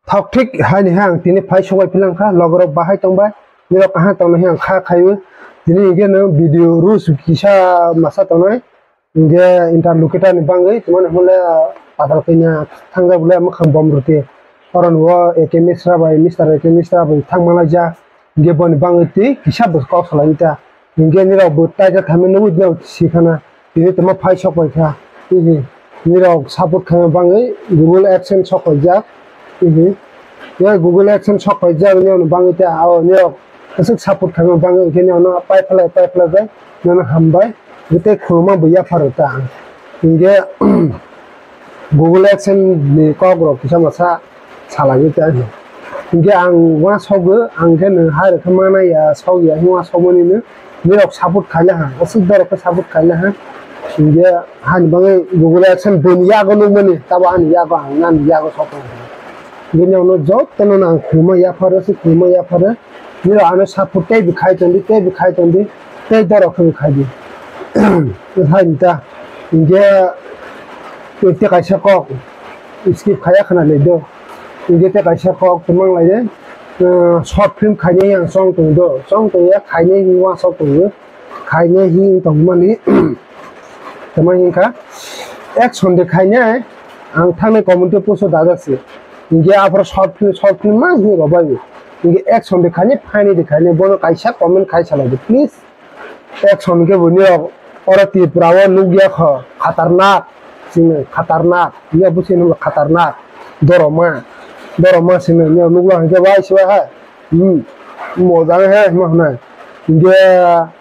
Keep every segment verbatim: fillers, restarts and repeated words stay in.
Thok thik hai ni hai ang tini phai sobai philang kha, logorok bahai tongbai, nirok kaham tongna hai ang kha khaiwi. Tini hingke no video rules kisa masa tongnai, hingke interlocutor ni bangwi, tongmani hwnle patal kanya thangja bole mwkhang bom rwti. Oro nugo A K Misra bai, Mister A K Misra bai thangma laijak. Hingke boni bangwi twi kisa bo kok salai ta. Hingke nirok bo taijak thangwi nugwi nirok si khana. Tini tongma phai sok pai kha. Ihi. Nirok support khaima bangwi Google AdSense sok paijak. Ihi. Ya Google AdSense sok paijak nirok bangwi ta. Ao nirok aswk support khaima bangwi hingke nirok no pai phalai pai phalai bai nirok no hambai. Tei khuluma bo yapharo ta. Hingke Google AdSense ni kok rok kisa masa salai ta. Hingke ang uansukgo, ang khe nwng hai rok khe mana ya, sok ya, hwnwi uansukmani no nirok support khaina ha, aswk borok khe support khaina ha. Hingke hani bagwi Google AdSense boni yago nukmani, tabo ani yago ang, ani yago sok. Bini ulo jotono no ang khuluma yapharo, se khuluma yapharo. Nirok ano support tei bo khai tongdi, tei bo khai tongdi, tei dorok khe bo khai di. Hai ta, hingke tei kaisa kok skip khaya khna le do. Hingke tei kaisa kok tongmang lai de. Short film khainai ang chong tong do, chong tong ya khainai hwnwi uansuk tongo. Khainai hwnwi tongmani. Tamo hingkha action de khainai ang thangnai community post o dajak se. Hingke aphuru short film, short film ma hwnwi rwbai bo. Hingke action de khainai, funny de khainai, bono kaisa comment khai salai di, please. Action khe bo nirok oro Tripura o nukya kho, khatarnak, chini khatarnak, ya busi nukla khatarnak, doroma, doroma sini nirok nukla hingke bai sibai hai, hmm, mojang he hima hwnai. Hingke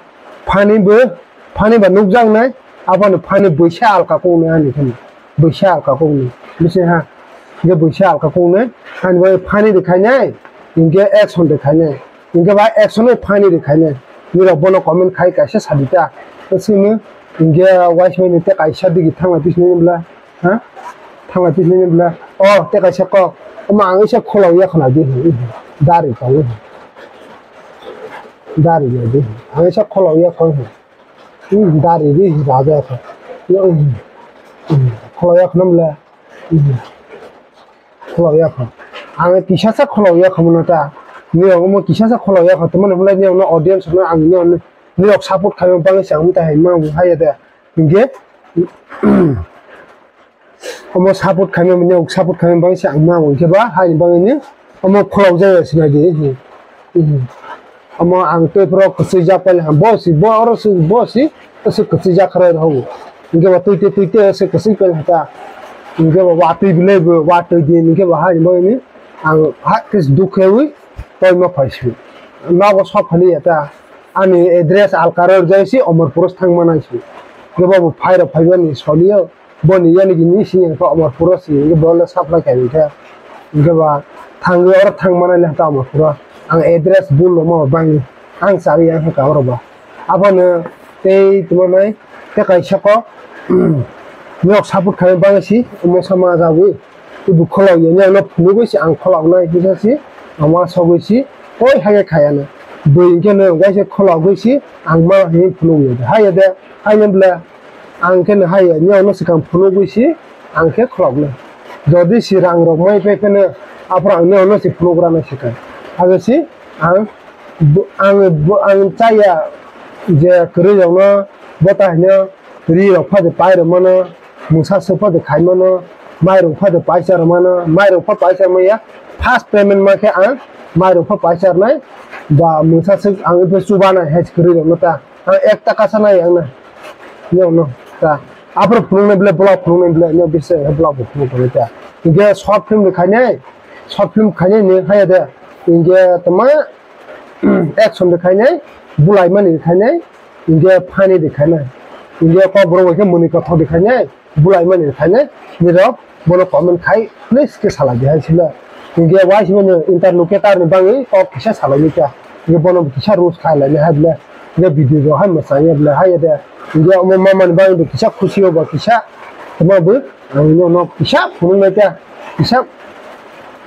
funny bo, funny ba nukjaknai, abono funny buisa alka kok nai ani kheno, buisa alka kok nai, bisi ha, hingke buisa alka kok nai, ani bai funny de khainai, hingke action de khainai. Hingke ba action o funny de khainai. Nirok bono comment khai kaisa sadi ta. Sini hingke uaismani tei kaisa digi thanglai pisini bwla. Ha? Thanglai pisini bwla. O tei kaisa kok. Omo ang isa khulao ya khwna di. Dari tongo. Dari ya di. Ang isa khulao ya khwna. Hmm, dari di raja kho. Yo. Khulao ya khwna bwla. Khulao ya kho. Ang kisa sa khulao ya kho mano ta. Ni omo kisa sa khulao ya kho. Tamani hwnlai ni audience no ang ni audience ni rok support khaima bangwi se ang ta hai ma hai ya da. Hingke omo support khaima ni rok support khaima bangwi se ang ma hingke ba hai ni bangwi ni omo khulao jaya sinai di. Omo ang tei phoro kwchwijak pailai ha, bo si, bo oro si, bo si, aswk kwchwijak kharwi rw. Hingke bo twi twi twi twi aswk kwchwi pailai ha ta. Hingke bo watwi belai bo watwi di, hingke bo hai bo ni ang ha khe dukhe wi twi ma phai si. Nogo sok phali ya ta. Ani address alka rw jai si, Omorpuro thang manai si. Hingke bo phai rw phai bani solio. Boni yani gini sini khe Omorpuro si, hingke bo le supply khai hingke. Hingke ba thangwi oro thang manai le ta Omorpuro. Ang address bul rwma bangwi. Ang chawi ang kha oro ba. Abono tei tuma nai tei kaisa ko, nok support khai bangwi si, omo sama jagwi. Ibu khulao ya, ni ano phunugwi si ang khulao nai hingsa si, ama sogwi si, koi hage khaya na. Bui hingke no waisa khulao gwi si, ang ma hini phunugwi ya. Haya de, haya bla. Ang khe no hai ya, nini ono swkang phunugwi si ang khe khuloknai. Jodi si rang rok mai phai phano, aphuru ang nini ono se phunugrana swkang. Abo si ang, ang, ang chaya je kwrwi rokno bota hino ri rok phade pai rw mano, mungsa swk phade khai mano, mai rok phade paisa rw mano, mai rok pha paisa maya, first payment ma khe ang mai rok pha paisa rwnai, ba mungsa swk ang chubanai hai kwrwi rokno ta. Ang ek taka sa nai ang na. Nyo no. Ta. Apro phunung nai bla, bla phunung nai bla, nyo bisa bla bo phunung nai ta. Inge short film de khainai. Short film khainai ni haya de. Inge tama action de khainai. Bulai mani de khainai. Inge funny de khainai. Inge kok borok bai khe muni kothok de khainai. Bulai mani khainai, nirok bono comment khai, please khe salai di hai sila. Hingke waismani interlocutor ni bagwi kok kisa salai ni kha. Hingke bono kisa roast khai lai ni hai ble. Hingke video rok hai mwsai ya ble hai ya de. Hingke omo mama ni bagwi bo kisa khusi o ba kisa. Tama bo ang no no kisa phunung nai kha. Kisa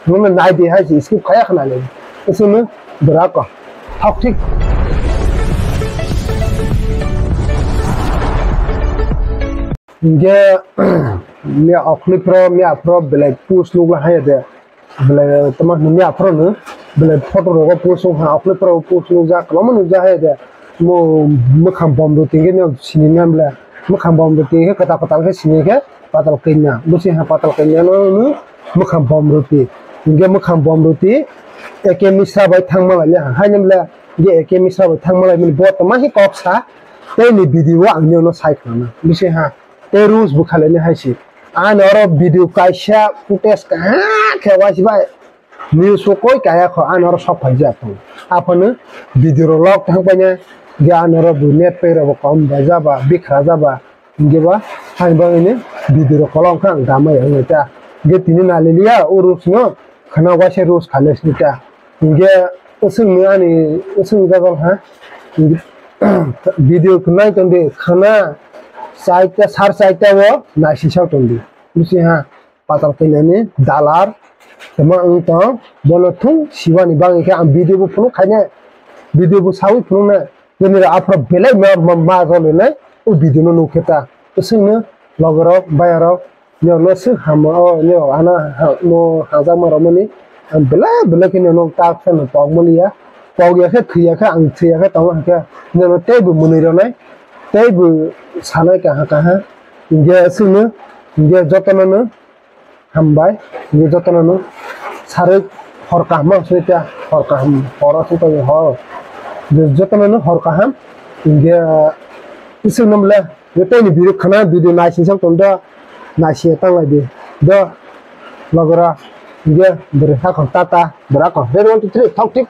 Nwng nai di hai se skip khaya khna le. Ese me bra ko. Thok thik. Hingke me okhli pro me apro belai post nukla hai de. Bele tama nini aphro no bele photo rogo post wng ha, okle pura post wng jak, kwbangma nukjak hai de. Mo mwkhang bom rwtwi khe no sini na bele, mwkhang bom rwtwi khe kwtal kwtal khe sini khe patal kanya, busi ha patal kanya no no mwkhang bom rwtwi. Hinkhe mwkhang bom rwtwi A K Misra bai thangma lai ha, haino bele hinkhe A K Misra bai thangma lai mani bo tama hi kok sa, tei ni video o ang nini no sai khna na, busi ha. Tei rules bo khalai ni hai se. Ani oro video kaisa footage kaha khe waisi bai news o koi kaya kho, ani oro sok phai jak tongo. Aphano video rok log thang paina, je ani oro bo net pack rok bo kom bai ja ba, bikhra ja ba, hinkhe ba, ani bagwi ni video rok kolok kha ang da mai ya wngwi ta. Je tini naliliya o rules no, khana waisa rules khalai sini ta. Hinkhe aswk no ani aswk jagao ha. Video khe nai tongdi khana chaita sar chaita o naising sak tongdi. Bisi ha patal kanya ni dalar tama wng tong bono thung sibani bagwi khe ang video bo phunuk khaine video bo sawi phunuknai. Bini aphro belai ma ma ma rwle nai o video no nukhe ta. Aswk no logorok bayarok. Nokno swk hamma o, nio ano ha-, mo hajakma romani. Ang belai belai khe nokno tak phano pokmaliya. Pokya khe thwiya khe ang thwiya khe tongo hwnkhe nokno teibo mwnwi rwnai, teibo sanai kaha kaha. Hinkhe aswkno, hinkhe jotono no hambai, hinkhe jotono no sarwi hor kaham swngkha, hor kaham horo swngkha hor. Jotono no hor kaham, hinkhe aswkno bwle. Tei ni video khana video naising sak tong do, naising tang lai di do, logora, ge bwrwi hakon tata, bwrwi hakon, ready, one, two, three, thok thik.